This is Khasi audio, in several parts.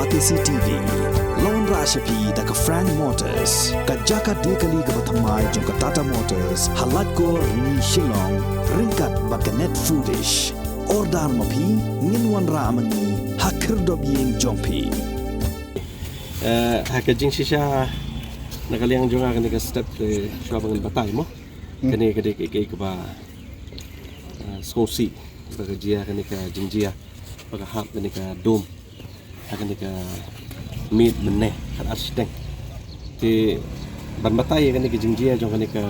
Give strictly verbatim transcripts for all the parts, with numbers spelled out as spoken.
K C T V. La wanrah sha phi da ka Frank Motors, ka jaka die kali kaba thymmai jong ka Tata Motors, ha Laitkor Rni Shillong, ryngkat bad ka Net Foodish. Order ma phi, ngin wanrah ma ngi ha khyrdop ïing jong phi. Eh, ha ka jingshisha, na ka liang jong nga kane ka step te shuwa ba ngan batai mo. Hmm. Kane ka dei ka, ka, kaba, eh, sngewsih ba ka jia kane ka jingjia ba ka hap kane ka dome ha kane ka miet mynne khatar shiteng. Te ban batai ïa kane ka jingjia jong kane ka,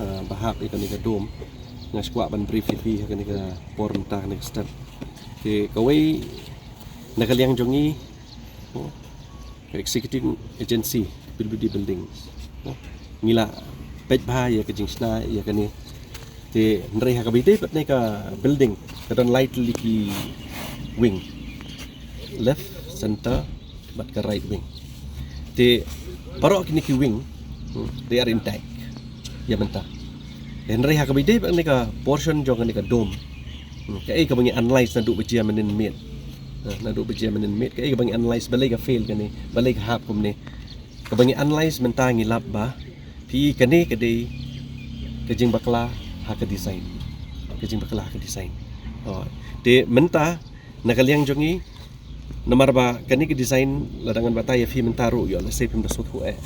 eh, ba hap ïa kane ka dome, nga sngewkwah ban brief ïa phi ha kane ka por mynta kane ka step. Te kawei na ka liang jong ngi, oh, ka executive agency, P W D Buildings, oh, ngi la peit bha ïa ka jingshna ïa kane. Te hynrei ha kaba ïadei bad kane ka building ka don lai tylli ki wing, left, center bad ka right wing. Te baroh kine ki wing, hmm, they are intact ïa mynta. Hynrei ha kaba ïadei bad kane ka portion jong kane ka dome, hmm, kaei kaba ngi analyse naduh ba jia mynnin miet. Ha, naduh ba jia mynnin miet, kaei kaba ngi analyse, balei ka fail kane, balei ka hap kumne. Kaba ngi analyse mynta ngi lap ba phi, kane ka dei ka jingbakla ha ka design. Ka jingbakla ha ka design. Oh, te mynta na ka liang jong ngi, namar ba kane ka design lada ngan batai ïa phi mynta ruh, ïoh lehse phim da sngewthuh eh.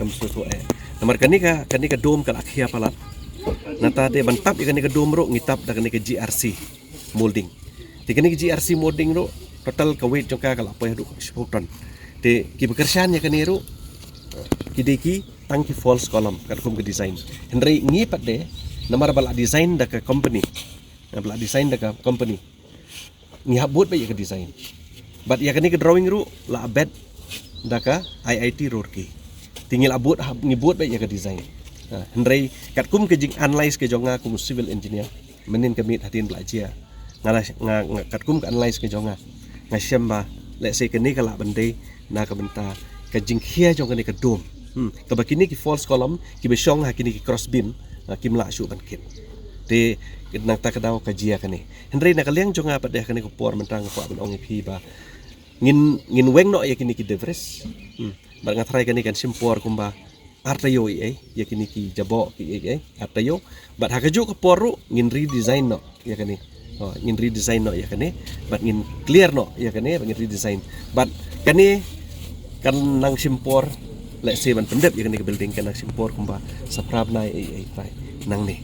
Phim sngewthuh eh. Namar kane ka, kane ka dome ka la khia palat. Nangta te ban tap ïa kane ka dome ruh ngi tap da kane ka G R C molding. Te kane ka G R C molding ruh total ka weight jong ka ka la poi haduh ka shiphew ton. Te kiba kyrshan ïa kane ruh ki dei ki, tang ki false column katkum ka design. Hynrei ngi pat de, namar ba la design da ka company, ba la design da ka company, ngi hap bud beit ïa ka design. Bad ïa kane ka drawing ruh la bet da ka I I T Roorkee. Te ngi la bud, hap, ngi bud beit ïa ka design. Ha, hynrei katkum ka jing analyse ka jong nga kum u civil engineer, mynnin ka miet hadien ba la jia, nga la, nga, nga katkum ka analyse ka jong nga, nga shem ba lehse kane ka lah ban dei na ka bynta ka jingkhia jong kane ka dome. Hmm, kaba kine ki false column kiba shong ha kine ki cross beam, ah, kim lah shuh ban kit. Te nangta ka daw ka jia kane. Hynrei na ka liang jong nga pat de ha kane ka por mynta nga kwah ban ong ïa phi ba ngin, ngin weng noh ïa kine ki debris. Hmm, bad nga tharai kane kan shim por kumba ar taïew eiei, ïa kine ki jaboh ki eiei, ar taïew. Bad ha kajuh ka por ruh ngin redesign noh ïa kane. Oh, ngin redesign noh ïa kane, bad ngin clear noh ïa kane, bad ngin redesign. Bad kane kan nang shim por, lehse ban pyndep ïa kane ka building kan nang shim por kumba sa phra bnai eiei, phra nangne.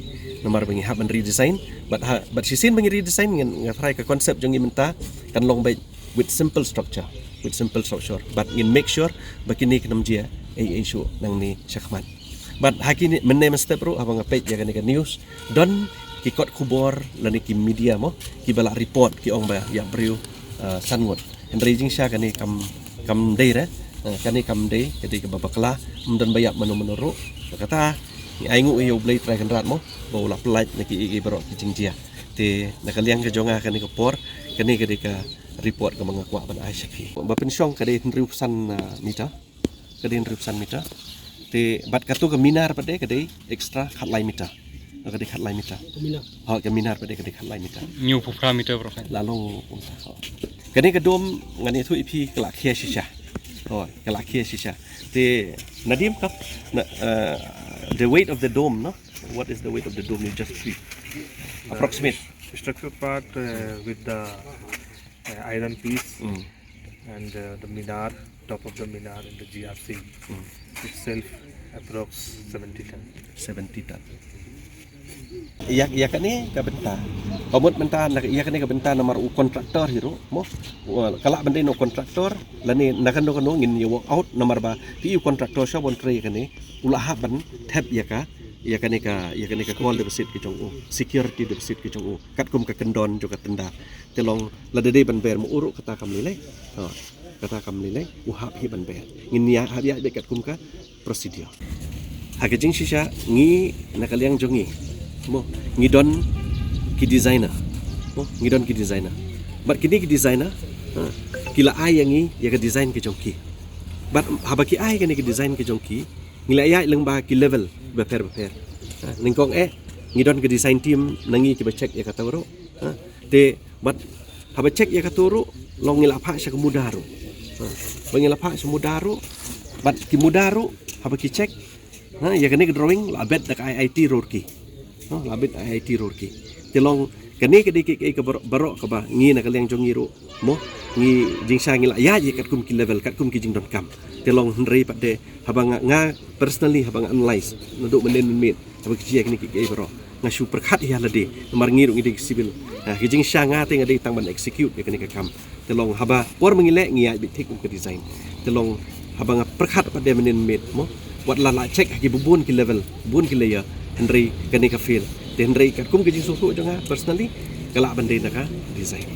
Namar ba ngi hap ban redesign, bad ha, bad shisien ba ngi redesign, ngan, nga tharai ka concept jong ngi mynta kan long beit with simple structure, with simple structure. Bad ngin make sure ba kine kin ym jia eiei shuh nangne shakhmat. Bad ha kine mynne mynstep ruh haba nga peit ïa kane ka news, don ki kot khubor lane ki media mo, kiba la report ki ong ba ïap briew, ah, san ngut. Hynrei jingshisha kane kam, kam dei re, ah, kane kam dei, ka dei kaba bakla, ym don ba ïap mano mano ruh. Kata ngi ainguh ïa U Blei Trai Kynrad mo, ba u la pyllait na kiei kiei baroh ki jingjia. Te na ka liang ka jong nga kane ka por, kane ka dei ka report kaba nga kwah ban ai sha phi. Ba pynshong ka dei hynriewphew san, ah, meter. Ka dei hynriewphew san meter. Te bad kato ka minar pat de ka dei extra khatlai meter. Ka dei khatlai meter. Ka minar. Ha, ka minar pat de ka dei khatlai meter. Hynñiewphew phra meter baroh. La long kumta. Ha. Kane ka dome ngan ïathuh ïa phi ka la khia shisha. Oh, ka la khia shisha. Te Nadim ka, na, uh, the weight of the dome, no? What is the weight of the dome? You just see. Approximate. Structure part, uh, with the, uh, iron piece, mm, and, uh, the minar, top of the minar and the G R C, mm, itself approx seventy ton. Seventy ton. Ïa, ïa kane ka bynta, ka mut mynta na, ïa kane ka bynta namar u contractor hi ruh mo, u, ka lah ban dei na u contractor lane na kano kano ngin ïa work out, namar ba phi, u contractor shuwa ban trei kane u la hap ban thep ïa ka, ïa kane ka, ïa kane ka kol deposit ka jong u, security deposit ka jong u, katkum ka kyndon jong ka tender. Te long lada dei ban ber mo ruh kata kam lei lei. Ha, kata kam lei lei, u hap hi ban ber. Ngin ïa hap ïa beit katkum ka procedure. Ha ka jingshisha ngi na ka liang jong ngi mo, ngi don ki designer. Mo, ngi don ki designer. Bad kine ki designer, ha, ki la ai ïa ngi ïa ka design ka jong ki. Bad haba ki ai kane ka design ka jong ki, ngi la ïaid lyngba ki level bapher bapher. Ha, nyngkong eh ngi don ka design team na ngi kiba check ïa kato ruh. Ha, te bad haba check ïa kato ruh, long ngi la phah sha ka muda ruh. Ba ngi la phah sha muda ruh, bad ki muda ruh haba ki check, ha, ïa kane ka drawing la bit da ka I I T Roorkee. Ha, la bit I I T Roorkee. Te long kane ka dei ka, ka, ka baroh, baroh kaba ngi na ka liang jong ngi ruh, mo, ngi jingshisha ngi la ïa, ïa katkum ki level, katkum ki jingdonkam. Te long hynrei pat de haba nga, nga personally haba nga analyze naduh mynnin mynmiet, haba ki jia kine ki, ki baroh, nga shu pyrkhat ïa lade, namar ngi ruh ngi dei ki civil. Ha, ki jingshisha nga te nga dei tang ban execute ïa kane ka kam. Te long haba por ma ngi leh ngi ïa bit thik kum ka design. Te long haba nga pyrkhat pat de mynnin mynmiet, mo, wat la la check ha ki bun ki level, bun ki layer, hynrei kane ka fail. Te hynrei katkum ka jingsngewthuh jong nga personally, ka lah ban dei na ka design.